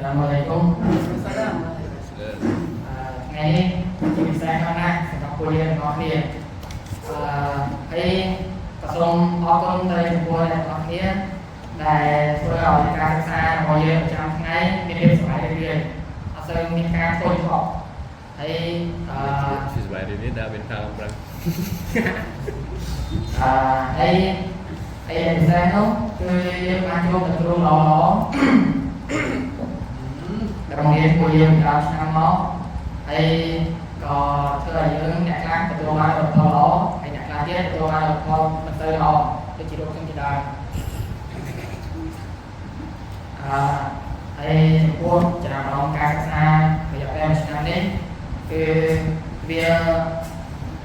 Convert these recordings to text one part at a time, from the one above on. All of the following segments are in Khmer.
السلام عليكم. ថ្ងៃនេះជាពិសេសខ្លាំងណាស់សម្រាប់ពួកយើងទាំងអស់គ្នាហើយក៏សូមអរគុណទៅចំពោះអ្នកទាំងអស់គ្នាដែលធ្វើឲ្យការសិក្សារបស់យើងប្រចាំថ្ងៃមានភាពសប្បាយរីករាយអត់សូវមានការធុញថប់ហើយ ជាសប្បាយរីករាយដែលមានការប្រាំង ហើយហើយពិសេសនោះគឺយើងបានជួបនឹងគ្រូល្អៗដែលបង្រៀនពួកយើងពីដើមឆ្នាំមកហើយក៏ធ្វើឲ្យយើងអ្នកខ្លះទទួលបានលទ្ធផលល្អហើយអ្នកខ្លះទៀតទទួលបានលទ្ធផលមិនសូវល្អដូចជារូបខ្ញុំជាដើមហើយចំពោះចំណាប់អារម្មណ៍ការសិក្សារយៈពេលមួយឆ្នាំនេះគឺវា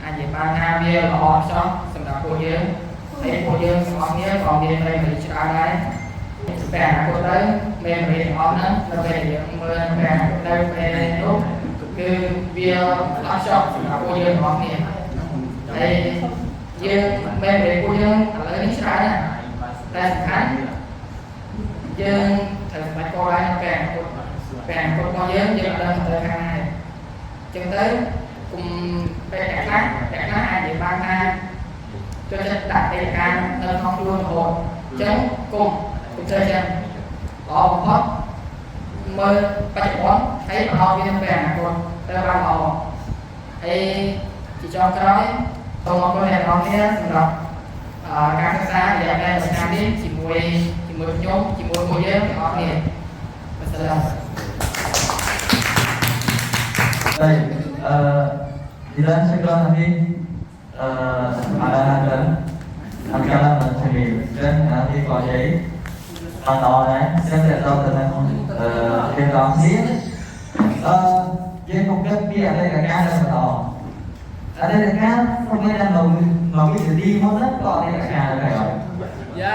អាចនិយាយបានថាវាល្អខ្ចោះសម្រាប់ពួកយើងហើយពួកយើងទាំងអស់គ្នាក៏មាន memory ច្រើនដែរពេលអនាគតទៅ memory ទាំងអស់ហ្នឹងនៅពេលដែលយើងមើលនៅពេលអនាគតទៅពេលនោះគឺវាល្អខ្ចោះសម្រាប់ពួកយើងទាំងអស់គ្នាហើយយើង memory ពួកយើងឥឡូវនេះច្រើនណាស់តែសំខាន់យើងត្រូវសម្រេចគោលដៅនៅពេលអនាគតពេលអនាគតរបស់យើងយើងអត់ដឹងទៅខាងណាទេអញ្ចឹងទៅគុំពេលអ្នកខ្លះអាចនិយាយបានថាចូលចិត្តដាក់កិច្ចការនៅក្នុងខ្លួនរហូតអញ្ចឹងគុំធ្វើចឹងល្អបំផុតមើលបច្ចុប្បន្នហើយប្រហោវានៅពេលអនាគតទៅបានល្អហើយជាចុងក្រោយសូមអរគុណអ្នកទាំងអស់គ្នាសម្រាប់ការសិក្សារយៈពេលមួយឆ្នាំនេះជាមួយជាមួយខ្ញុំជាមួយពួកយើងទាំងអស់គ្នាوالسلام. طيب، إذا شكرا أخي على هذا الكلام الجميل. ចឹងអានេះក៏និយាយបានល្អដែរចឹងតែដល់ទៅនឹងយើងដល់គ្នាយើងកុំគិតពីអតីតកាលដែលបន្តអតីតកាលសូម្បីតែនៅនៅវិទ្យាមុនហ្នឹងក៏អតីតកាលដែរអត់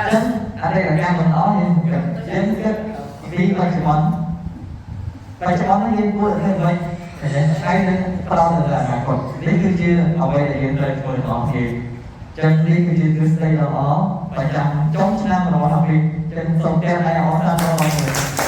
ចឹងអតីតកាលមិនល្អយើងគិតយើងគិតពីបច្ចុប្បន្នបច្ចុប្បន្ននេះយើងគួរតែធ្វើម៉េចឃើញទេហើយនឹងផ្ដោតទៅលើអនាគតនេះគឺជាអ្វីដែលយើងត្រូវធ្វើទាំងអស់គ្នាចឹងនេះគឺជាទ្រឹស្ដីដ៏ល្អប្រចាំចុងឆ្នាំរបស់អាហ្វ្រិកចឹងសូមផ្ទះដៃអរសាទររបស់មួយ។